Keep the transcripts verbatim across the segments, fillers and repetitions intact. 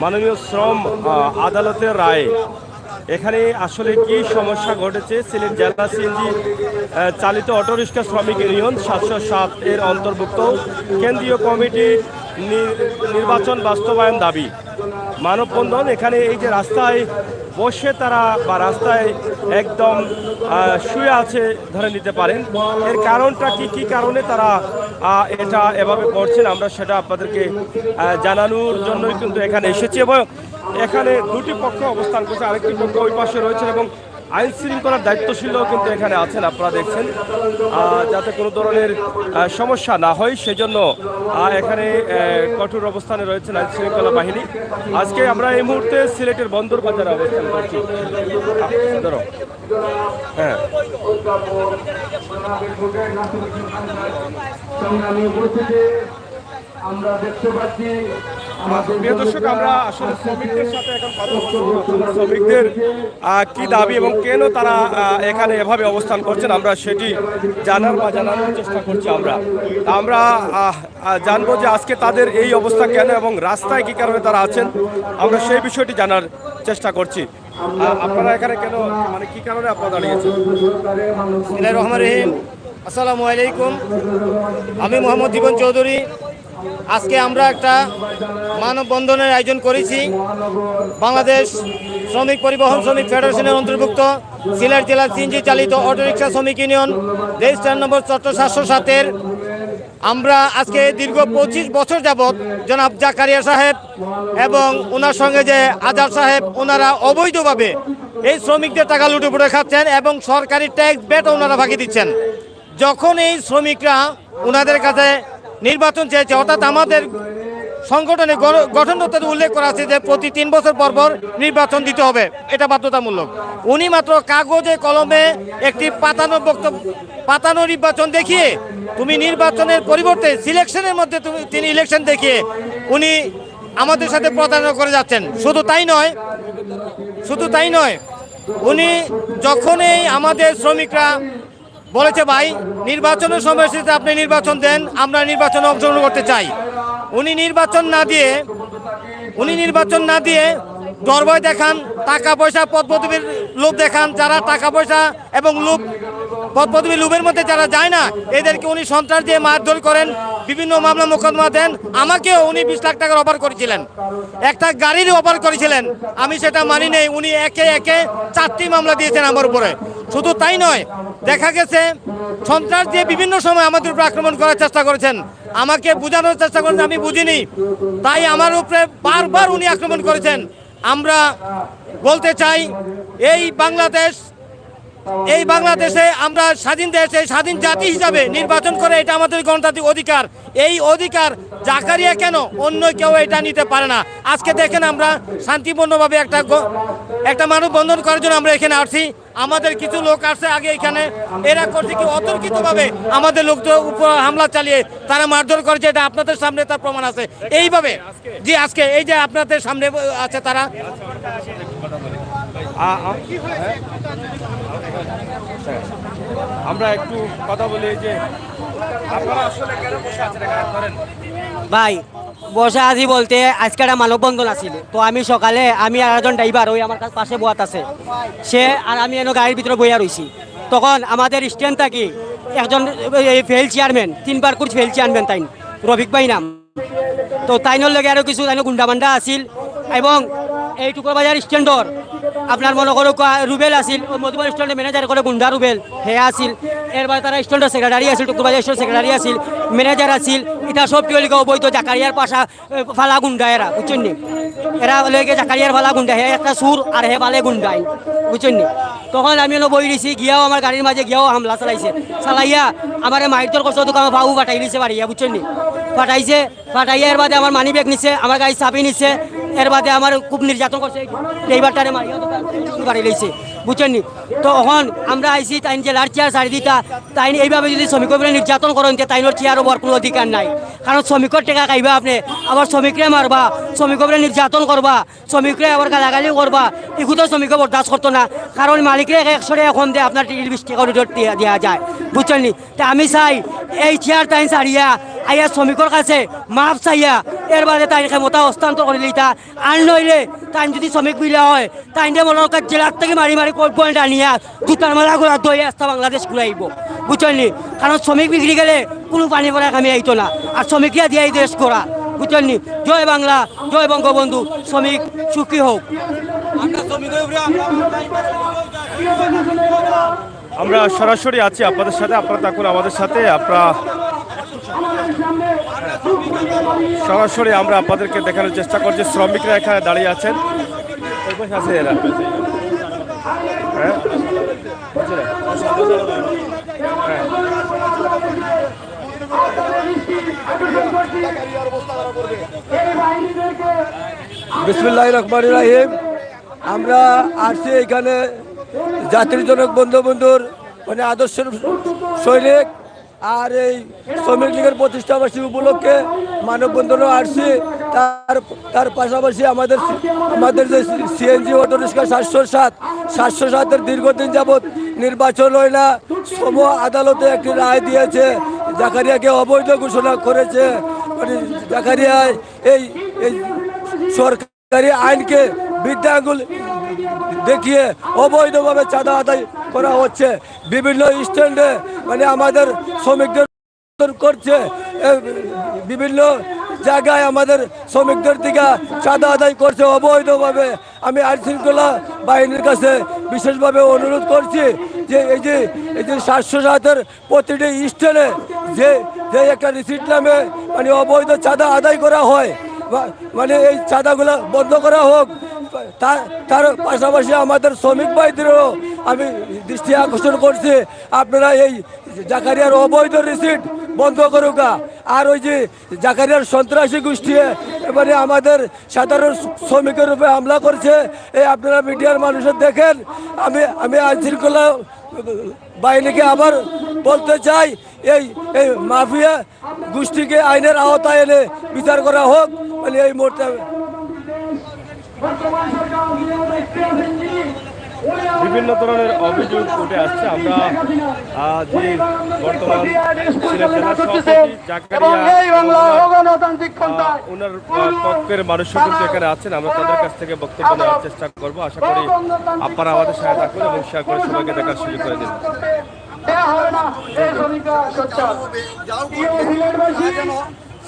মাননীয় শ্রম আহ, আদালতের রায়ে এখানে আসলে কি সমস্যা ঘটেছে, সিলেট জেলা সিএনজি চালিত অটোরিকশা শ্রমিক ইউনিয়ন সাতশো সাত এর অন্তর্ভুক্ত কেন্দ্রীয় কমিটির নি- নির্বাচন বাস্তবায়ন দাবি মানববন্ধন। এখানে এই যে রাস্তায় বসে তারা বা রাস্তায় একদম আহ, শুয়ে আছে ধরে নিতে পারেন। এর কারণটা কি, কি কারণে তারা আহ, এটা এভাবে করছেন, আমরা সেটা আপনাদেরকে আহ, জানানোর জন্যই কিন্তু এখানে এসেছি। এবং এখানে দুটি পক্ষ অবস্থান করছে, আরেকটি পক্ষ ওই পাশে রয়েছেন এবং আইন শৃঙ্খলার দায়িত্বশীলরাও কিন্তু এখানে আছেন, আপনারা দেখছেন, আহ, যাতে কোনো ধরনের আহ, সমস্যা না হয় সেজন্য আহ, এখানে আহ, কঠোর অবস্থানে রয়েছেন আইন শৃঙ্খলা বাহিনী। আজকে আমরা এই মুহূর্তে সিলেটের বন্দর বাজারে অবস্থান করছি। আহ, ধরো, হ্যাঁ। আমরা দেখতে পাচ্ছি আমাদের প্রিয় দর্শক, আমরা আসলে শ্রমিকদের সাথে এখন কথা বলবো। শ্রমিকদের আহ, কি দাবি এবং কেন তারা আহ, এখানে এভাবে অবস্থান করছেন, আমরা সেটি জানার বা জানানোর চেষ্টা করছি আমরা। তা আমরা আহ, আহ, জানবো যে আজকে তাদের এই অবস্থা কেন এবং রাস্তায় কি কারণে তারা আছেন, আমরা সেই বিষয়টি জানার চেষ্টা করছি। আহ, আপনারা এখানে কেন, মানে, কি কারণে আপনারা দাঁড়িয়েছেন? বিসমিল্লাহির রহমানির রহিম। আসসালামু আলাইকুম। আমি মোহাম্মদ জীবন চৌধুরী। আজকে আমরা একটা মানববন্ধনের আয়োজন করেছি বাংলাদেশ শ্রমিক পরিবহন শ্রমিক ফেডারেশনের অন্তর্ভুক্ত সিলেট জেলা সিএনজি চালিত অটোরিকশা শ্রমিক ইউনিয়ন, রেজিস্ট্রার নম্বর চট্ট সাতশো সাতের। আমরা আজকে দীর্ঘ পঁচিশ বছর যাবত জনাব জাকারিয়া সাহেব এবং ওনার সঙ্গে যে আজাদ সাহেব, ওনারা অবৈধভাবে এই শ্রমিকদের টাকা লুটেপুটে খাচ্ছেন এবং সরকারি ট্যাক্স ভ্যাট ওনারা ফাঁকি দিচ্ছেন। যখন এই শ্রমিকরা ওনাদের কাছে নির্বাচন চেয়েছে, অর্থাৎ আমাদের সংগঠনে গণ- গঠনতন্ত্রে উল্লেখ করা আছে যে প্রতি তিন বছর পর পর নির্বাচন দিতে হবে, এটা বাধ্যতামূলক। উনি মাত্র কাগজে কলমে একটি পাতানো বক্তব্য, পাতানো নির্বাচন দেখিয়ে তুমি নির্বাচনের পরিবর্তে সিলেকশনের মধ্যে তুমি, তিনি ইলেকশন দেখিয়ে উনি আমাদের সাথে প্রতারণা করে যাচ্ছেন। শুধু তাই নয়, শুধু তাই নয়, উনি যখনই আমাদের শ্রমিকরা বলেছে, "ভাই, নির্বাচনের সময়সূচিতে আপনি নির্বাচন দেন, আমরা নির্বাচনে অংশগ্রহণ করতে চাই।" উনি নির্বাচন না দিয়ে, উনি নির্বাচন না দিয়ে ডর ভয় দেখান, টাকা পয়সা পদ পদবীর লোভ দেখান। যারা টাকা পয়সা এবং লোভ, পদ পদবী লোভের মধ্যে যারা যায় না, এদেরকে উনি সন্ত্রাস দিয়ে মারধর করেন, বিভিন্ন মামলা মোকদ্দমা দেন। আমাকেও উনি বিশ লাখ টাকার অফার করেছিলেন, একটা গাড়ির অফার করেছিলেন, আমি সেটা মানি নেই। উনি একে একে চারটি মামলা দিয়েছেন আমার উপরে। শুধু তাই নয়, দেখা গেছে সন্ত্রাস দিয়ে বিভিন্ন সময় আমাদের উপরে আক্রমণ করার চেষ্টা করেছেন, আমাকে বোঝানোর চেষ্টা করেছেন, আমি বুঝিনি, তাই আমার উপরে বারবার উনি আক্রমণ করেছেন। আমরা বলতে চাই, এই বাংলাদেশ, এই বাংলাদেশে আমরা স্বাধীন দেশ, এই স্বাধীন জাতি হিসাবে নির্বাচন করে, এটা আমাদের গণতান্ত্রিক অধিকার। এই অধিকার জাকারিয়া কেন, অন্য কেউ এটা নিতে পারে না। আজকে দেখেন, আমরা শান্তিপূর্ণভাবে একটা গ- একটা মানববন্ধন করার জন্য আমরা এখানে আসছি। আমাদের কিছু লোক আছে আগে এখানে, এরা করছে কি অতর্কিতভাবে আমাদের লোকদের উপর হামলা চালিয়ে তারা মারধর করেছে, এটা আপনাদের সামনে তার প্রমাণ আছে। এইভাবে, জি, আজকে এই যে আপনাদের সামনে আছে তারা। আ- আ- হ্যাঁ? আমরা একটু কথা বলি এই যে আপনারা আসলে কেন বসে আছেন এখানে, ধরেন। ভাই, বসে আছি বলতে আজকে একটা মানববন্ধন আছিল। তো আমি সকালে, আমি আর একজন ড্রাইভার, ওই আমার কাছে পাশে বওয়াত আছে, সে আর আমি এনে গাড়ির ভিতরে বইয়া রইছি। তখন আমাদের স্ট্যান্ড থাকি একজন, এই ফেইল চেয়ারম্যান, তিনবার কোর্স ফেইল চেয়ারম্যান তাইন, রফিক ভাই নাম। তো তাইনর লগে আরো কিছু তাইন গুন্ডা বান্ডা আছিল এবং এই টুকুর বাজার স্ট্যান্ডর আপনার মনে করো কা- রুবেল আছিল, ওই মধুবন স্ট্যান্ডর ম্যানেজার করে গুন্ডা রুবেল, হে আছিল। এরপরে তারা স্ট্যান্ডর সেক্রেটারি আছিল, টুকুর বাজার স্ট্যান্ডর সেক্রেটারি আছিল, ম্যানেজার আছিল। এটা সব টিওলিকে অবৈধ জাকারিয়ার পাশা এ, ফালা গুন্ডা এরা, বুঝছেন নি? এরা হলো গিয়ে জাকারিয়ার ফালা গুন্ডা, হে একটা সুর আর হে ফালে গুন্ডাই, বুঝছেন নি? তখন আমি হলো বই দিছি, গিয়াও আমার গাড়ির মাঝে গিয়াও হামলা চালাইছে। চালাইয়া আমারে মাইর ধর করছে, তো আমার বাবু ফাটাই দিছে বাড়িয়া, বুঝছেন নি? ফাটাইছে, ফাটাইয়া এর বাদে আমার মানি ব্যাগ নিছে, আমার গাড়ির চাবি নিছে, এর বাদে আমার খুব নির্যাতন করছে, ড্রাইভারটারে মারিয়া তো বাড়ি লইছে, বুঝছেন নি? তো এখন আমরা আইছি, তাইন যে লার চেয়ার ছাড়ি দিতা, তাইন এইভাবে যদি শ্রমিকর উপরে নির্যাতন করেন, যে তাইনর চেয়ার হওয়ার কোনো অধিকার নাই। কারণ শ্রমিকর টাকা খাইবা আপনি, আবার শ্রমিকরে মারবা, শ্রমিকর উপরে নির্যাতন করবা, শ্রমিকরে আবার গালাগালিও করবা, এগু তো শ্রমিকে বরদাস্ত করতো না। কারণ মালিকরে একশো টাকা কম দেয়, আপনার তিরিশ বিশ টাকা অডিটর দিয়া, দিয়া যায়, বুঝছেন নি? তা আমি চাই এই চেয়ার তাইন ছাড়িয়া আইয়া শ্রমিকর কাছে মাফ চাইয়া এর বাদে তাইন ক্ষমতা হস্তান্তর করিলিতা। আর নইলে তাইন যদি শ্রমিক বিলা হয়, তাইন যে মনে হয় জেলার থেকে মারি মারি কই পয়েন্ট আনিয়া জুতার মালা করা দই আস্তা বাংলাদেশ ঘুরাইব, বুঝছেন নি? কারণ শ্রমিক বিগড়ি গেলে কোনো পানি পড়া কামে আইতো না। আর শ্রমিকরা দিয়াই দেশ করা, বুঝছেন নি? জয় বাংলা, জয় বঙ্গবন্ধু, শ্রমিক সুখী হোক। আমরা সরাসরি আছি আপনাদের সাথে, আপনারা থাকুন আমাদের সাথে। আপনারা সরাসরি আমরা আপনাদেরকে দেখানোর চেষ্টা করছি, শ্রমিকরা এখানে দাঁড়িয়ে আছেন। ওই পাশে আছে এরা। হ্যাঁ। হ্যাঁ। বিসমিল্লাহির রহমানির রহিম। আমরা আসছি এখানে জাতির জনক বঙ্গবন্ধুর মানে আদর্শের সৈনিক, আর এই শ্রমিক লীগের প্রতিষ্ঠাবার্ষিকী উপলক্ষে মানববন্ধনও আসছি। তার তার পাশাপাশি আমাদের আমাদের যে সিএনজি অটোরিক্সা সাতশো সাত, সাতশো সাতের দীর্ঘদিন যাবৎ নির্বাচন হয় না, শ্রম আদালতে একটি রায় দিয়েছে, জাকারিয়াকে অবৈধ ঘোষণা করেছে। মানে জাকারিয়ায় এই এই সরকারি আইনকে বৃদ্ধাঙ্গুল দেখিয়ে অবৈধভাবে চাঁদা আদায় করা হচ্ছে। বিভিন্ন স্ট্যান্ডে মানে আমাদের শ্রমিকদের করছে, এ, বিভিন্ন জায়গায় আমাদের শ্রমিকদের দিকে চাঁদা আদায় করছে অবৈধভাবে। আমি আইন শৃঙ্খলা বাহিনীর কাছে বিশেষভাবে অনুরোধ করছি যে এই যে এই যে সাতশো সাতের প্রতিটি স্ট্যান্ডে যে যে একটা রিসিট নামে মানে অবৈধ চাঁদা আদায় করা হয়, মা- মানে এই চাঁদাগুলা বন্ধ করা হোক। তার তার পাশাপাশি আমাদের শ্রমিক ভাইদেরও আমি দৃষ্টি আকর্ষণ করছি, আপনারা এই জাকারিয়ার অবৈধ রিসিট বন্ধ করুকা। আর ওই যে জাকারিয়ার সন্ত্রাসী গোষ্ঠী মানে আমাদের সাধারণ শ্রমিকের উপরে হামলা করছে, এই আপনারা মিডিয়ার মানুষের দেখেন। আমি আমি আইন শৃঙ্খলা বাহিনীকে আবার বলতে চাই, এই এই মাফিয়া গোষ্ঠীকে আইনের আওতায় এনে বিচার করা হোক। মানে এই মুহূর্তে বিভিন্ন ধরনের অভিযোগ উঠে আসছে। আমরা আহ, যে বর্তমান সিলেট জেলা সভাপতি জাকারিয়া, আহ, ওনার আহ, পক্ষের মানুষও কিন্তু এখানে আছেন। আমরা তাদের কাছ থেকে বক্তব্য নেওয়ার চেষ্টা করব। আশা করি আপনারা আমাদের সাথে থাকুন এবং শেয়ার করে সবাইকে দেখার সুযোগ করে দিন।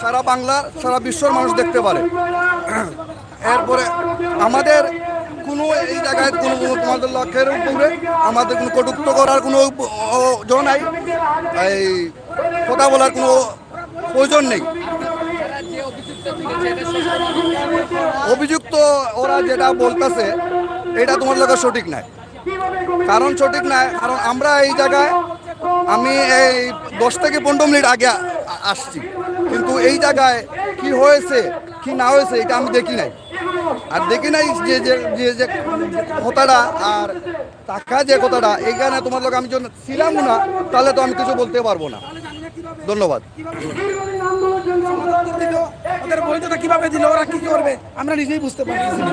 সারা বাংলা, সারা বিশ্বর মানুষ দেখতে পারে। এরপরে আমাদের কোনো এই জায়গায় কোনো কোনো তোমাদের লক্ষ্যের উপরে আমাদের কোনো কটুক্ত করার কোনো ও, জো নাই, এই কথা বলার কোনো প্রয়োজন নেই। অভিযুক্ত ওরা যেটা বলতেছে, এটা তোমার লোকের সঠিক নাই। কারণ সঠিক নাই, কারণ আমরা এই জায়গায়, আমি এই দশ থেকে পনেরো মিনিট আগে আ- আসছি, কিন্তু এই জায়গায় কি হয়েছে কি না হয়েছে এটা আমি দেখি নাই। আর দেখি নাই যে যে যে যে কথাটা আর টাকা যে কথাটা, এখানে তোমার লোক আমি যখন ছিলাম না, তাহলে তো আমি কিছু বলতে পারবো না। ধন্যবাদ। দিল, ওদের বৈধতা কিভাবে দিল, ওরা কি করবে, আমরা নিজেই বুঝতে পারছি না।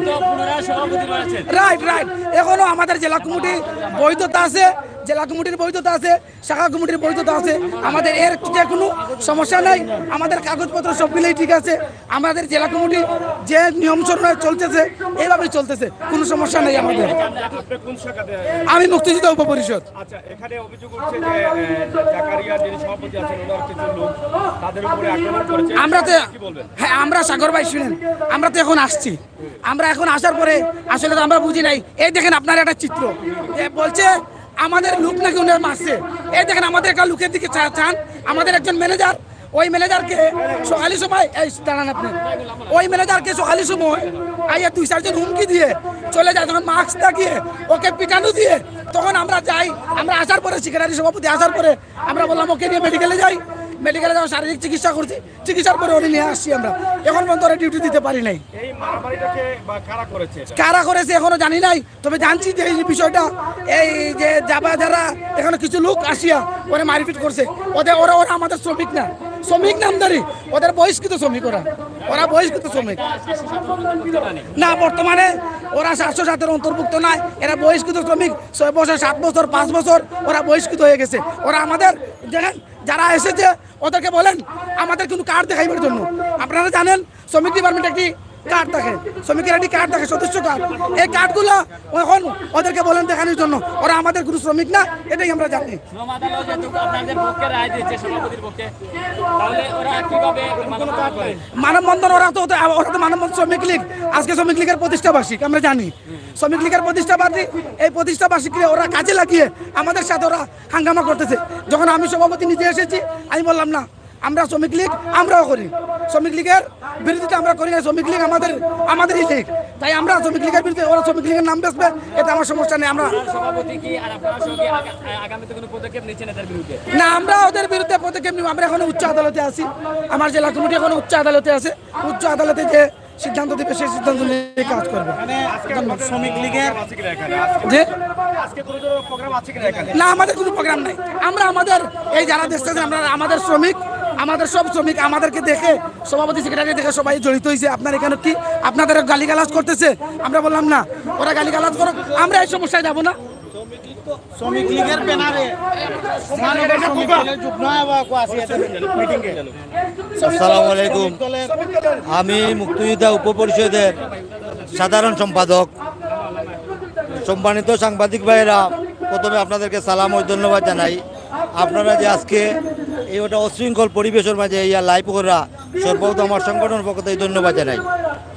Right, right. এখনো আমাদের জেলা কমিটির বৈধতা আছে, জেলা কমিটির বৈধতা আছে, শাখা কমিটির বৈধতা আছে। আমাদের এর যে কোনো সমস্যা নাই, আমাদের কাগজপত্র সব মিলেই ঠিক আছে। আমাদের জেলা কমিটি যে নিয়ম শরণায় চলতেছে, এইভাবেই চলতেছে, কোনো সমস্যা নেই আমাদের। আপনি কোন শাখাতে? আমি মুক্তিযুদ্ধ উপপরিষদ। আচ্ছা, এখানে অভিযোগ উঠছে যে আহ, জাকারিয়া যিনি সভাপতি আছেন, ওনার কিছু লোক তাদের উপরে আক্রমণ করেছে। আমরা তো কি বলবেন? হ্যাঁ, আমরা সাগর ভাই শুনেন, আমরা তো এখন আসছি। আমরা এখন আসার পরে আসলে তো আমরা বুঝি নাই। এই দেখেন আপনার একটা চিত্র, যে বলছে আমাদের লোক নাকি উনি মারছে। এই দেখেন আমাদের একটা লোকের দিকে চা- চান, আমাদের একজন ম্যানেজার, ওই ম্যানেজারকে সকালের সময়, এই দাঁড়ান আপনি, ওই ম্যানেজারকে সকালের সময় আইয়া দুই চারজন হুমকি দিয়ে চলে যায়, তখন মাস্ক লাগিয়ে ওকে পিটানো দিয়ে তখন আমরা যাই। আমরা আসার পরে, সেক্রেটারি সভাপতি আসার পরে আমরা বললাম ওকে নিয়ে মেডিকেলে যাই। মেডিকেলে যাওয়া শারীরিক চিকিৎসা করছি, চিকিৎসার পরে ওরে নিয়ে আসছি আমরা। এখন পর্যন্ত ওরা ডিউটি দিতে পারি নাই। এই মারামারিটাকে বা কারা করেছে এটা? কারা করেছে এখনো জানি নাই, তবে জানছি যে এই বিষয়টা, এই যে যাবা যারা এখানে কিছু লোক আসিয়া ওরা মারপিট করছে, ওদের ওরা ওরা আমাদের শ্রমিক না, শ্রমিক নামধারী, ওদের বহিষ্কৃত শ্রমিক ওরা, ওরা বহিষ্কৃত শ্রমিক। না, বর্তমানে ওরা সাতশো সাতের অন্তর্ভুক্ত নয়, এরা বহিষ্কৃত শ্রমিক। ছয় বছর, সাত বছর, পাঁচ বছর ওরা বহিষ্কৃত হয়ে গেছে। ওরা আমাদের, দেখেন, যারা এসেছে ওদেরকে বলেন আমাদের কোনো কার্ড দেখাইবার জন্য। আপনারা জানেন, শ্রমিক ডিপার্টমেন্ট একটি কার্ড থাকে, শ্রমিকের একটি কার্ড থাকে, সদস্য কার্ড। এই কার্ডগুলো এখন ওদেরকে বলেন দেখানোর জন্য, ওরা আমাদের কোনো শ্রমিক না, এটাই আমরা জানি। শ্রম আদালত যেহেতু আপনাদের পক্ষে রায় দিয়েছে সভাপতির পক্ষে, তাহলে ওরা কিভাবে মানববন্ধন করে? মানববন্ধন ওরা তো, ওরা তো মানববন্ধন শ্রমিক লীগ, আজকে শ্রমিক লীগের প্রতিষ্ঠা বার্ষিক, আমরা জানি। শ্রমিক লীগের প্রতিষ্ঠা বার্ষিক, এই প্রতিষ্ঠা বার্ষিককে ওরা কাজে লাগিয়ে আমাদের সাথে ওরা হাঙ্গামা করতেছে। যখন আমি সভাপতি নিজে এসেছি, আমি বললাম, "না, আমরা শ্রমিক লীগ, আমরাও করি, শ্রমিক লীগের বিরোধিতা আমরা করি না, শ্রমিক লীগ আমাদের, আমাদেরই লীগ, তাই আমরা শ্রমিক লীগের বিরুদ্ধে, ওরা শ্রমিক লীগের নাম বেচবে, এটা আমার সমস্যা নেই।" আমরা সভাপতি কি আর আপনারা সহ কি আগা-, আগামীতে কোনো পদক্ষেপ নিচ্ছেন এদের বিরুদ্ধে? না, আমরা ওদের বিরুদ্ধে পদক্ষেপ নিব। আমরা এখনো উচ্চ আদালতে আছি, আমার জেলা কমিটি এখনো উচ্চ আদালতে আছে। উচ্চ আদালতে যে সিদ্ধান্ত দিবে, সেই সিদ্ধান্ত নিয়ে কাজ করবে। মানে আজকে আপনাদের শ্রমিক লীগের যে আজকে কোনো ধরনের প্রোগ্রাম আছে কিনা এখানে? না, আমাদের কোনো প্রোগ্রাম নাই। আমরা আমাদের, এই যারা দেখতেছেন, আমরা আমাদের শ্রমিক, আমাদের সব শ্রমিক আমাদেরকে দেখে, সভাপতি সেক্রেটারি দেখে সবাই জড়িত হয়েছে। আপনার এখানে কি আপনাদের গালিগালাজ করতেছে? আমরা বললাম, "না, ওরা গালিগালাজ করুক, আমরা এই সমস্যায় যাব না।" শ্রমিক লীগের ব্যানারে মহানগর শ্রমিক দলের যুগ্ম আহ্বায়ক আছে এদের মিটিংয়ে। আসসালামু আলাইকুম। আমি মুক্তিযোদ্ধা উপপরিষদের সাধারণ সম্পাদক। সম্মানিত সাংবাদিক ভাইয়েরা, প্রথমে আপনাদেরকে সালাম ও ধন্যবাদ জানাই। আপনারা যে আজকে এই ওটা উচ্ছৃঙ্খল পরিবেশের মাঝে ইয়া লাইভ করা, সর্বপ্রথম আমার সংগঠনের পক্ষ থেকে ধন্যবাদ জানাই।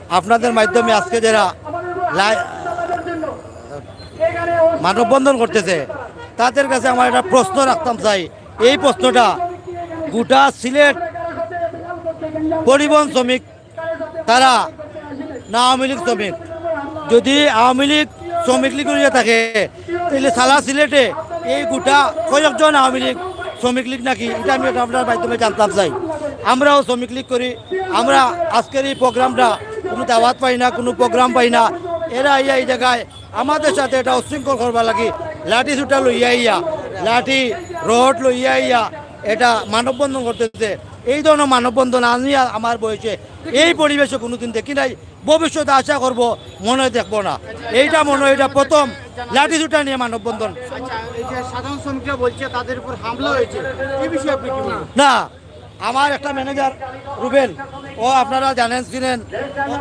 আপনাদের মাধ্যমে আজকে যারা লাই-, মানববন্ধন করতেছে, তাদের কাছে আমার একটা প্রশ্ন রাখতাম চাই। এই প্রশ্নটা, গোটা সিলেট পরিবহন শ্রমিক তারা না আওয়ামী লীগ শ্রমিক? যদি আওয়ামী লীগ শ্রমিক লীগ হয়ে থাকে, তাহলে সারা সিলেটে এই গোটা কয়েকজন আওয়ামী লীগ শ্রমিক লীগ নাকি, এটা আমি এটা আপনার মাধ্যমে জানতাম চাই। আমরাও শ্রমিক লীগ করি, আমরা আজকের এই প্রোগ্রামটা কোনো দাওয়াত পাই না, কোনো প্রোগ্রাম পাই না। এরা আইয়া এই জায়গায় আমাদের সাথে এটা উচ্ছৃঙ্খল করবার লাগি লাঠি সুটা লইয়া আইয়া, লাঠি রড লইয়া আইয়া এটা মানববন্ধন করতেছে। এই ধরনের মানববন্ধন আমি আ-, আমার বয়সে এই পরিবেশে কোনোদিন দেখি নাই, ভবিষ্যতে আশা করব মনে হয় দেখব না। এইটা মনে হয় এটা প্রথম লাঠি সুটা নিয়ে মানববন্ধন। আচ্ছা, এই যে সাধারণ শ্রমিকরা বলছে তাদের উপর হামলা হয়েছে, এই বিষয়ে আপনি কি বলবেন? না, আমার একটা ম্যানেজার রুবেল, ও আপনারা জানেন, চিনেন,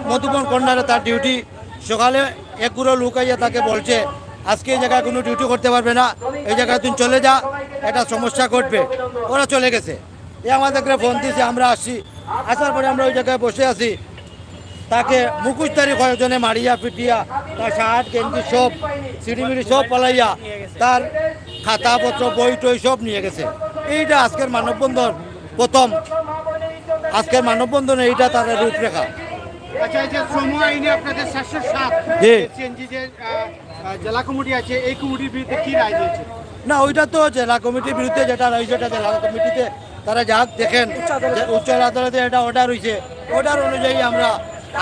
মধুবন কর্নারে তার ডিউটি। সকালে এক গুঁড়ো লোক আইয়া তাকে বলছে, "আজকে এই জায়গায় কোনো ডিউটি করতে পারবে না, এই জায়গায় তুমি চলে যা, একটা সমস্যা ঘটবে।" ওরা চলে গেছে। এ আমাদেরকে ফোন দিছে, আমরা আসছি। আসার পরে আমরা ওই জায়গায় বসে আছি। তাকে মুখোশধারী কয়েকজনে মারিয়া পিটিয়া তার শার্ট গেঞ্জি সব ছিঁড়িমিড়ি সব ফালাইয়া তার খাতাপত্র বই টই সব নিয়ে গেছে। এইটা আজকের মানববন্ধন প্রথম, আজকের মানববন্ধনে এইটা তাদের রূপরেখা। আচ্ছা, এই যে শ্রম আইনে আপনাদের সাতশো সাত জি। সিএনজি যে, আহ, আহ, জেলা কমিটি আছে, এই কমিটির বিরুদ্ধে কি রায় দিয়েছে? না, ওইটা তো জেলা কমিটির বিরুদ্ধে যেটা রয়েছে, ওটা জেলা কমিটিতে তারা যাক দেখেন, উচ্চ আদালতে। যে উচ্চ আদালতে এটা অর্ডার হয়েছে, অর্ডার অনুযায়ী আমরা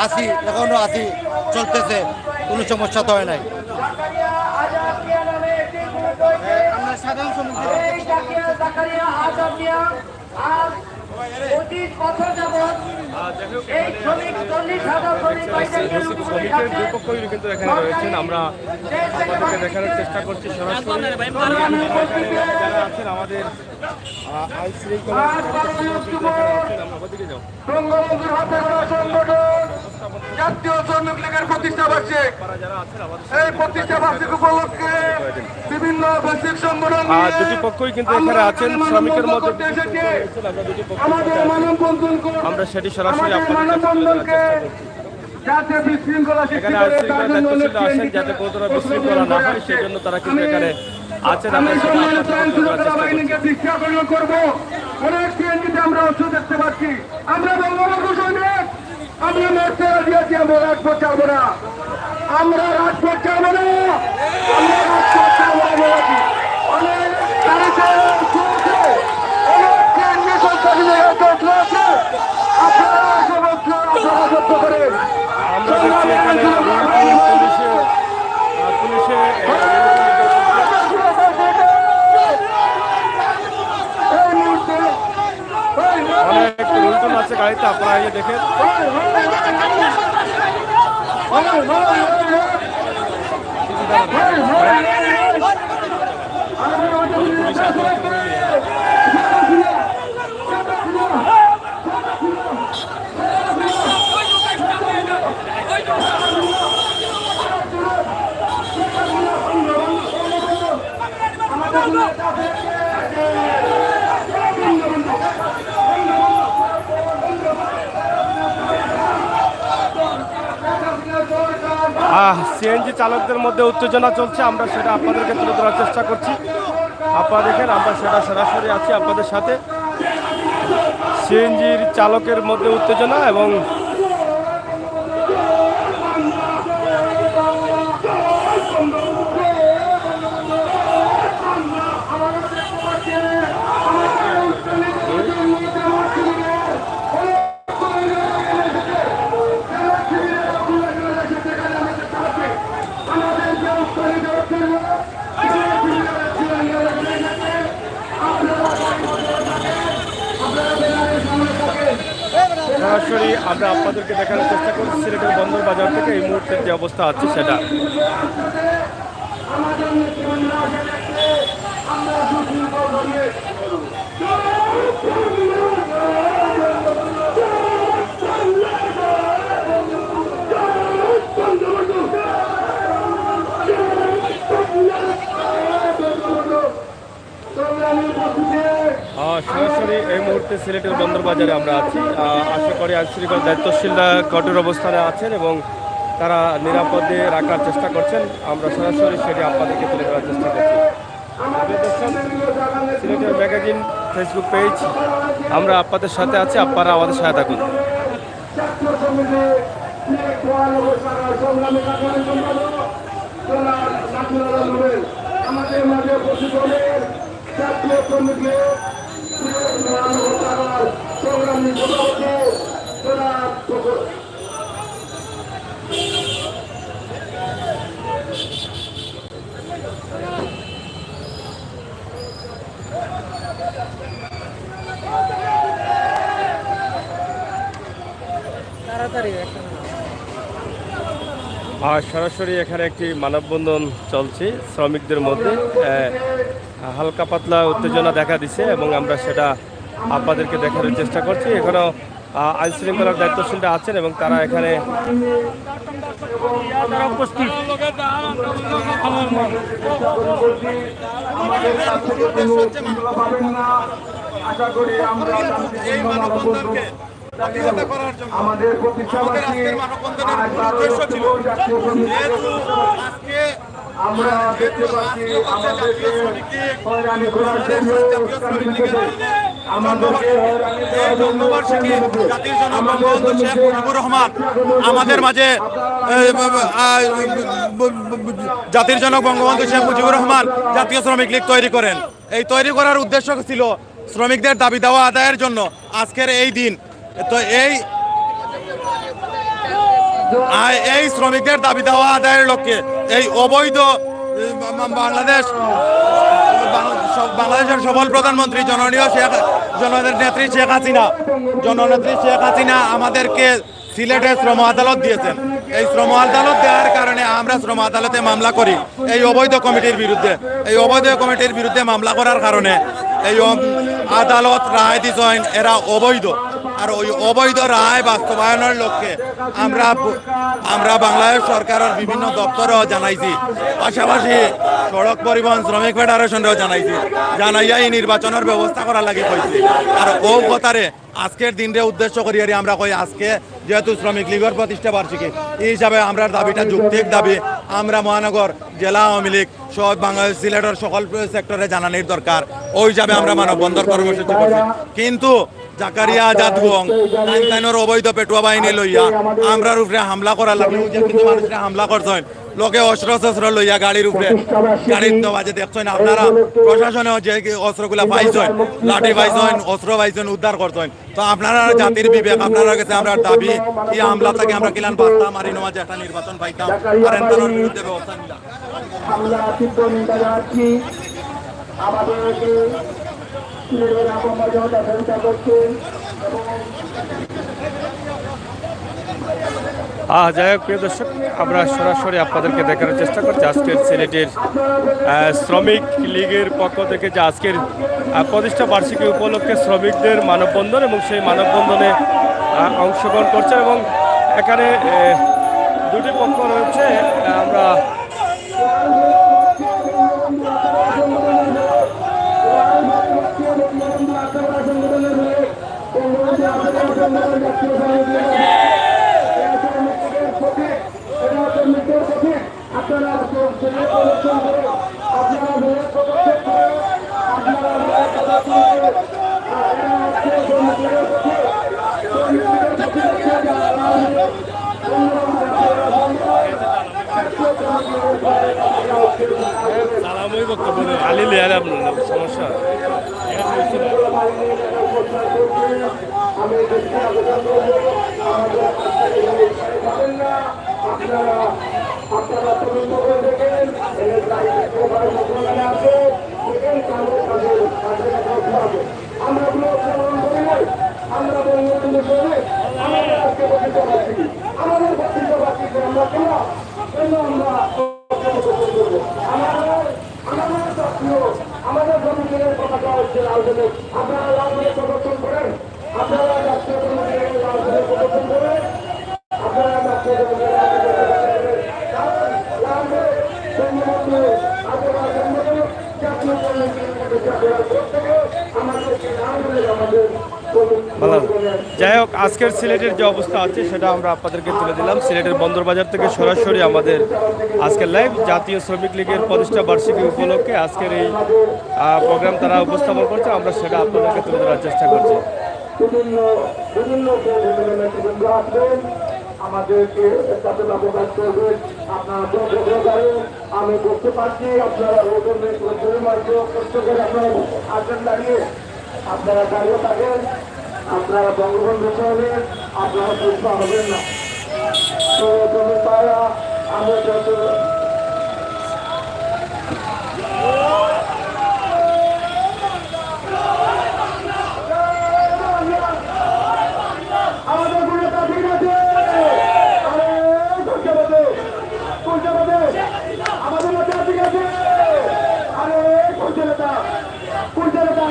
আছি, এখনো আছি, চলতেছে, কোনো সমস্যা তো হয় নাই। আমরা সাধারণ সম্মুখে শ্রমিকের দুই পক্ষই কিন্তু এখানে রয়েছেন। আমরা আপনাদেরকে দেখানোর চেষ্টা করছি সরাসরি। যারা আছেন আমাদের, আহ, আইন শৃঙ্খলা রক্ষাকারী বাহিনীর যাও। বঙ্গবন্ধুর হাতে গড়া সংগঠন জাতীয় শ্রমিক লীগের প্রতিষ্ঠা বার্ষিক। এই প্রতিষ্ঠা বার্ষিক উপলক্ষে বিভিন্ন বৈশ্বিক সংগঠন আহ, নিয়ে দুটি পক্ষই কিন্তু এখানে আছেন, শ্রমিকের মধ্যে করতে এসেছে। আমরা দুটি পক্ষ আমাদের মানববন্ধন কর-, আমরা সেটি সরাসরি আমাদের আপনাদের কাছে তুলে ধরার মানববন্ধনকে চেষ্টা করছি। যাতে বিশৃঙ্খলা সৃষ্টি এখানে করে, আইন শৃঙ্খলা তার জন্য দায়িত্বশীল অনেক আছেন, চেষ্টা যাতে কোনো ধরনের করছি। বিশৃঙ্খলা না হয়, সেই জন্য তারা কিন্তু এখানে আছেন। আমরা আমরা আপনাদের মাধ্যমে সুরক্ষা বাহিনীকে চেষ্টা করব। অনেক সিএনজিতে আমরা অস্ত্র দেখতে পাচ্ছি। আমরা বঙ্গবন্ধু সৈনিক, আমরা মরতে রাজি আছি, আমরা রাজপথ ছাড়বো না। আমরা রাজপথ ছাড়বো না। আমরা রাজপথ ছাড়বো না, বলেছি। অনেক গাড়িতে চলছে, অনেক কেন্দ্রীয় সন্ত্রাসী জায়গায় চলছে। আপনারা সমস্ত আপনারা সত্য করেন। আমরা দেখছি এখানে লুণ্ঠন পুলিশে, আহ, পুলিশে, আহ, এই মুহূর্তে অনেক লুণ্ঠন আছে গাড়িতে, আপনারা এই যে দেখেন। আহ, সিএনজি চালকদের মধ্যে উত্তেজনা চলছে, আমরা সেটা আপনাদেরকে তুলে ধরার চেষ্টা করছি। আপনারা দেখেন, আমরা সেটা সরাসরি আছি আপনাদের সাথে। সিএনজির চালকের মধ্যে উত্তেজনা এবং সরাসরি আমরা আপনাদেরকে দেখানোর চেষ্টা করছি সিলেটের বন্দর বাজার থেকে এই মুহূর্তে যে অবস্থা আছে সেটা। আহ, সরাসরি এই মুহূর্তে সিলেটের বন্দর বাজারে আমরা আছি। আহ, আশা করি আইনশৃঙ্খলা দায়িত্বশীলরা কঠোর অবস্থানে আছেন এবং তারা নিরাপদে রাখার চেষ্টা করছেন। আমরা সরাসরি সেটি আপনাদেরকে তুলে ধরার চেষ্টা করছি। প্রিয় দর্শক, সিলেটের ম্যাগাজিন Facebook পেজ, আমরা আপনাদের সাথে আছি, আপনারা আমাদের সাথে থাকুন। আমাদের মাঝে উপস্থিত হলেন জাতীয় শ্রমিক লীগ, সিলেট মহানগর শাখার সংগ্রামী সভাপতি জনাব ফখর-, তাড়াতাড়ি একটা। আর সরাসরি এখানে একটি মানববন্ধন চলছে শ্রমিকদের মধ্যে। আহ, হালকা পাতলা উত্তেজনা দেখা দিছে এবং আমরা সেটা আপনাদেরকে দেখানোর চেষ্টা করছি। এখনো, আহ, আইন শৃঙ্খলার দায়িত্বশীলরা আছেন এবং তারা এখানে তারা উপস্থিত। আশা করি আমরা এই মানববন্ধনকে প্রতিহত করার জন্য আমাদের প্রতিষ্ঠাবার্ষিকী আমাদের আজকের মানববন্ধনের মূল উদ্দেশ্য ছিল, যেহেতু আজকে আমরা দেখতে পাচ্ছি আমাদেরকে হয়রানি করার জন্য জাতীয় শ্রমিক লীগের অধীনে আমাদেরকে হয়রানি করার জন্য জন্মবার্ষিকী জাতির জনক বঙ্গবন্ধু শেখ মুজিবুর রহমান আমাদের মাঝে, এ, আ, জাতির জনক বঙ্গবন্ধু শেখ মুজিবুর রহমান জাতীয় শ্রমিক লীগ তৈরি করেন। এই তৈরি করার উদ্দেশ্য ছিল শ্রমিকদের দাবি দাওয়া আদায়ের জন্য আজকের এই দিন। তো এই, আ, এই শ্রমিকদের দাবি দাওয়া আদায়ের লক্ষ্যে এই অবৈধ, এ, বা-, বা-, বাংলাদেশ, বাং-, স-, বাংলাদেশের সফল প্রধানমন্ত্রী জননীয় শেখ, জননেত্রী শেখ হাসিনা, জননেত্রী শেখ হাসিনা আমাদেরকে সিলেটে শ্রম আদালত দিয়েছেন। এই শ্রম আদালত দেওয়ার কারণে আমরা শ্রম আদালতে মামলা করি এই অবৈধ কমিটির বিরুদ্ধে। এই অবৈধ কমিটির বিরুদ্ধে মামলা করার কারণে এই অব-, আদালত রায় দিছেন এরা অবৈধ। আর ওই অবৈধ রায় বাস্তবায়নের লক্ষ্যে আমরা ব-, আমরা বাংলাদেশ সরকারের বিভিন্ন দপ্তরেও জানাইছি, পাশাপাশি সড়ক পরিবহন শ্রমিক ফেডারেশনরেও জানাইছি। জানাইয়া এই নির্বাচনের ব্যবস্থা করার লাগি কইছি। আর ও কথারে আজকের দিনরে উদ্দেশ্য করিয়ারি আমরা কই, আজকে যেহেতু শ্রমিক লীগের প্রতিষ্ঠা বার্ষিকী, এই হিসাবে আমরার দাবিটা যৌক্তিক দাবি। আমরা মহানগর, জেলা আওয়ামী লীগ সহ বাংলাদেশ, সিলেটের সকল সেক্টরে জানানির দরকার, ওই হিসাবে আমরা মানববন্ধন কর্মসূচি করছি। কিন্তু জাকারিয়া আজাদ গং তাইন তাইনর অবৈধ পেটুয়া বাহিনী লইয়া আমরার উপরে হামলা করার লাগি, ওই যে কিছু মানুষরে হামলা করছেন, লগে অস্ত্র শস্ত্র লইয়া গাড়ির উপরে, গাড়ির তো বাজে দেখছেন আপনারা, প্রশাসনেও যে কি অস্ত্রগুলা পাইছেন, লাঠি পাইছেন, অস্ত্র পাইছেন, উদ্ধার করছেন। তো আপনারা জাতির বিবেক, আপনারার কাছে আমরার দাবি, এই হামলা থাকি আমরা কিলান বাঁচতাম, আর ইনো মাঝে একটা নির্বাচন পাইতাম, আর এনতানোর বিরুদ্ধে ব্যবস্থা নিলাম। হামলা তীব্র নিন্দা জানাচ্ছি। আমাদেরকে সিলেটের আপামর জনতা সহযোগিতা করছে এবং আহ, যাই হোক, প্রিয় দর্শক, আমরা সরাসরি আপনাদেরকে দেখানোর চেষ্টা করছি আজকের সিলেটের, আহ, শ্রমিক লীগের পক্ষ থেকে যে আজকের, আহ, প্রতিষ্ঠা বার্ষিকী উপলক্ষে শ্রমিকদের মানববন্ধন এবং সেই মানববন্ধনে, আহ, অংশগ্রহণ করছেন এবং এখানে, আহ, দুটি পক্ষ রয়েছে। আহ, আমরা সালামই বক্তব্য নেই, খালি লেয়ার আপনার সমস্যা। আপনারা, আপনারা তদন্ত করে দেখেন, এর দায়িত্ব সবাই মন্ত্রণালয়ে আছে, দেখেন কাদের কাদের কাদের কাছে আছে। আমরা কোনো প্রমাণ করি নাই, আমরা বলবো কিন্তু করে, আমাদের আজকে প্রতিষ্ঠা বার্ষিকী, আমাদের প্রতিষ্ঠা বার্ষিকী আমরা কেন, কেন আমরা আমাদের, আমাদের জাতীয়, আমাদের জনগণের পতাকা হচ্ছে লাল সবুজ। আপনারা লাল সবুজ প্রদর্শন করেন, আপনারা জাতীয় জনগণের লাল সবুজ প্রদর্শন করেন। ভালো। যাই হোক, আজকের সিলেটের যে অবস্থা আছে সেটা আমরা আপনাদেরকে তুলে দিলাম। সিলেটের বন্দরবাজার থেকে সরাসরি আমাদের আজকের লাইভ জাতীয় শ্রমিক লীগের প্রতিষ্ঠা বার্ষিকী উপলক্ষে আজকের এই, আহ, প্রোগ্রাম তারা উপস্থাপন করছে, আমরা সেটা আপনাদেরকে তুলে ধরার চেষ্টা করছি। বিভিন্ন, বিভিন্ন সংগঠনের নেতৃবৃন্দ আছেন, আমাদেরকে চেতনা প্রকাশ করবেন। আপনারা চন্দ্রগ্রহ, আমি বুঝতে পারছি আপনারা রোদের মধ্যে কষ্ট করে আপনারা আছেন দাঁড়িয়ে, আপনারা দাঁড়িয়ে থাকেন, আপনারা বঙ্গবন্ধু সাহেবের, আপনারা সুস্থ হবেন না। তো তুমি পারা, আমরা যত আমাদের কোনো দাবি আছে? আরে, কোন জেলাতে? কোন জেলাতে? আমাদের দাবি আছে? আরে, কোন জেলাটা? কোন জেলাটা?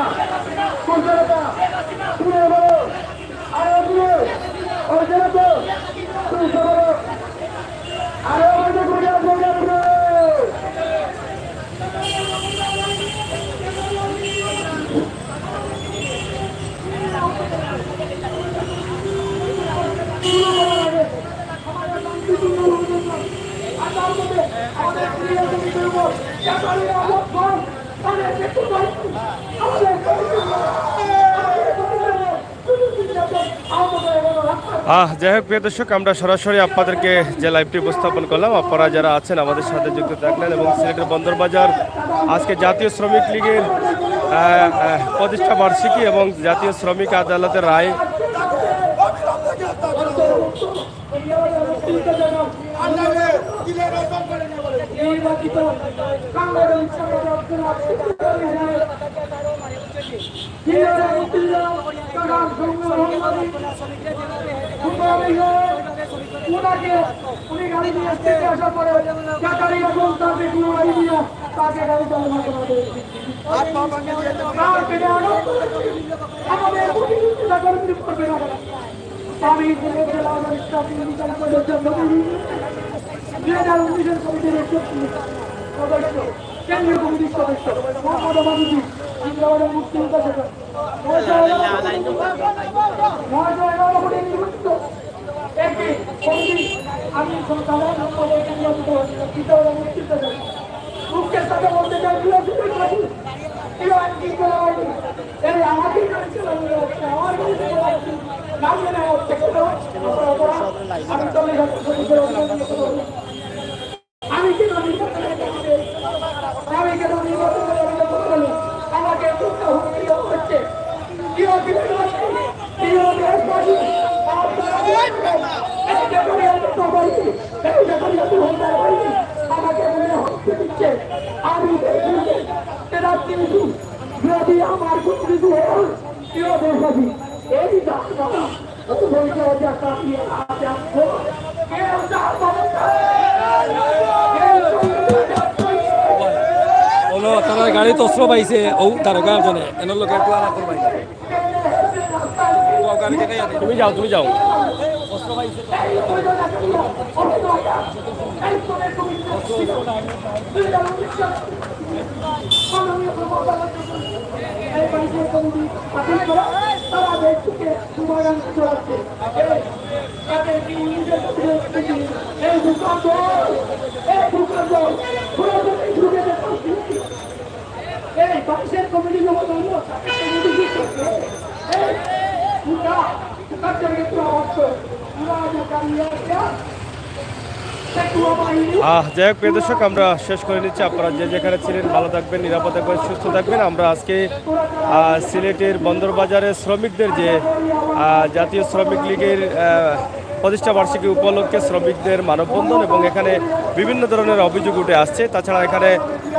কোন জেলাটা? তুই বলো। আরে, তুই, ওই জেলাতে, তুই বলো। আরে, ওই যে ঘুরে আসবে, ঘুরে আসবে। আহ, যাই হোক, প্রিয় দর্শক, আমরা সরাসরি আপনাদেরকে যে লাইভটি উপস্থাপন করলাম, আপনারা যারা আছেন আমাদের সাথে যুক্ত থাকলেন এবং সিলেটের বন্দরবাজার আজকে জাতীয় শ্রমিক লীগের, আহ, আহ, প্রতিষ্ঠা বার্ষিকী এবং জাতীয় শ্রমিক আদালতের রায়। নির্বাচিত ওনাকে, উনি গাড়ি নিয়ে স্টেজে আসার পরে জাকারিয়া এবং তার বেটি উড়াই দিয়ে তাকে গাড়ি চালানো করে। তার পেটে আঘাত করে আমাদের প্রতিনিধিত্ব করতে পারবে না। আমি সিলেট জেলা আওয়ামী লীগ প্রাথমিক বিচার পরিষদ চট্টগ্রাম দুই হাজার উনিশের কমিটির একজন সদস্য, কেন্দ্রীয় কমিটির সদস্য মোহাম্মদ আমানুদ্দিন, জিন্দাবাদের মুক্তিযোদ্ধা সেটা। মহাশয়, এগারো কোটি নির্বাচিত একটি কমিটি, আমি সাধারণ সম্পাদক নির্বাচিত হয়েছি, জিন্দাবাদের মুক্তিযোদ্ধা সেটা। দুঃখের সাথে বলতে চাই, প্রিয় সিলেটবাসী, প্রিয় আইনজীবী জনগণ, এই আমাদের কাছে চলে যাচ্ছে, আমার কাছে চলে যাচ্ছে, নাম জানা যাচ্ছে, কেন? আমি চলে যাচ্ছি, আমি কেন নির্বাচনে যেতে হবে? আমি কেন নির্বাচনে যেতে হবে? আমাকে করতে হবে, কি হচ্ছে? কি হচ্ছে? কি হচ্ছে? দেশবাসী, আপনারা দেখবেন, এই জাকারিয়া তো সবাই, এই জাকারিয়া তো হলদার ভাই, আমাকে মনে হচ্ছে দিচ্ছে, আমি দেখছি, এরা কিন্তু যদি আমার কোনো কিছু হয়, প্রিয় দেশবাসী, এই জাকারিয়া অনো তারার গাড়িত অস্ত্র পাইছে, ও দারোগার জনে, এনর লগে একটু আলাপ করবাই। তুমি যাও, তুমি যাও। আহ, যাই হোক, প্রিয় দর্শক, আমরা শেষ করে নিচ্ছি। আপনারা যে যেখানে ছিলেন, ভালো থাকবেন, নিরাপদ থাকবেন, সুস্থ থাকবেন। আমরা আজকে, আহ, সিলেটের বন্দর বাজারে শ্রমিকদের যে, আহ, জাতীয় শ্রমিক লীগের, আহ, প্রতিষ্ঠা বার্ষিকী উপলক্ষে শ্রমিকদের মানববন্ধন এবং এখানে বিভিন্ন ধরনের অভিযোগ উঠে আসছে। তাছাড়া এখানে,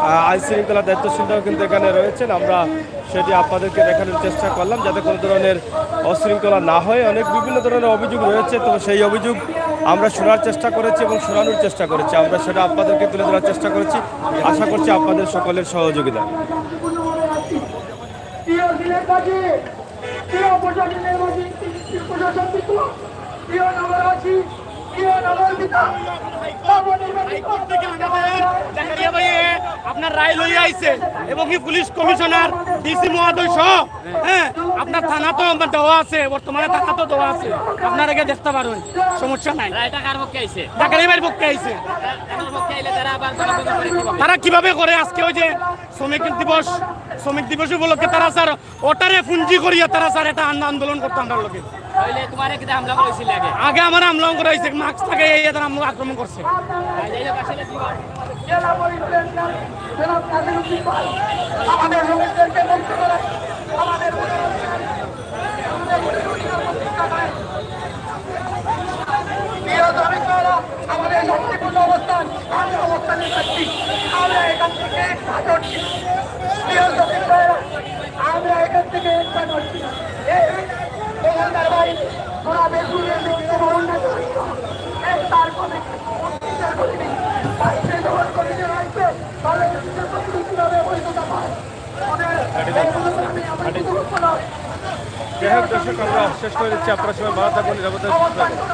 আহ, আইন শৃঙ্খলা দায়িত্বশীলরাও কিন্তু এখানে রয়েছেন। আমরা সেটি আপনাদেরকে দেখানোর চেষ্টা করলাম, যাতে কোনো ধরনের অশৃঙ্খলা না হয়। অনেক বিভিন্ন ধরনের অভিযোগ রয়েছে, তো সেই অভিযোগ আমরা শোনার চেষ্টা করেছি এবং শোনানোর চেষ্টা করেছি। আমরা সেটা আপনাদেরকে তুলে ধরার চেষ্টা করেছি। আশা করছি আপনাদের সকলের সহযোগিতা। প্রিয় সিলেটবাসী, প্রিয় প্রশাসনের মাঝে, প্রিয় প্রশাসন, প্রিয় নগরবাসী, প্রিয় নগরপিতা, নবনির্বাচিত জাকারিয়া ভাই, আপনার রায় লইয়া আইছে এবং কি পুলিশ কমিশনার, ডিসি মহোদয় সহ, হ্যাঁ, আপনার থানা তো আমার দেওয়া আছে, বর্তমানে থানা তো দেওয়া আছে, আপনারা গিয়ে দেখতে পারেন, সমস্যা নাই। রায়টা কার পক্ষে আইছে? জাকারিয়া ভাইয়ের পক্ষে আইছে। তার পক্ষে আইলে তারা আবার গণভোট করে কিভাবে? তারা কিভাবে করে আজকে ওই যে শ্রমিক দিবস, শ্রমিক দিবস উপলক্ষে তারা স্যার ওটারে পুঞ্জি করিয়া তারা স্যার এটা আন্দো-, আন্দোলন করতো আমরার লগে। তাইলে তোমারে কিতা হামলা করা হইছিল আগে? আগে আমার হামলা করা হইছে, মাস্ক লাগাইয়া এই তারা আমাকে আক্রমণ করছে। আর যাই হোক, আসলে কি হয়? প্রিয় শ্রমিক ভাইরা, আমাদের শান্তিপূর্ণ অবস্থান, আমরা অবস্থানে থাকছি, আমরা এখান থেকে এক পা নড়ছি না। প্রিয় শ্রমিক ভাইরা, আমরা এখান থেকে এক পা নড়ছি না। এই দখলদার বাহিনী, ওরা বেসুরের দিকে ভবন না করি, এই তার কমিটি, অফিসের কমিটি, বাইরে দখল করে নিয়ে আসবে, তাহলে কিভাবে বৈধতা পায়? যাই হোক দর্শক, আমরা শেষ করে দিচ্ছি। আপনারা সবাই ভালো থাকবেন, নিরাপদে সুস্থ থাকবেন।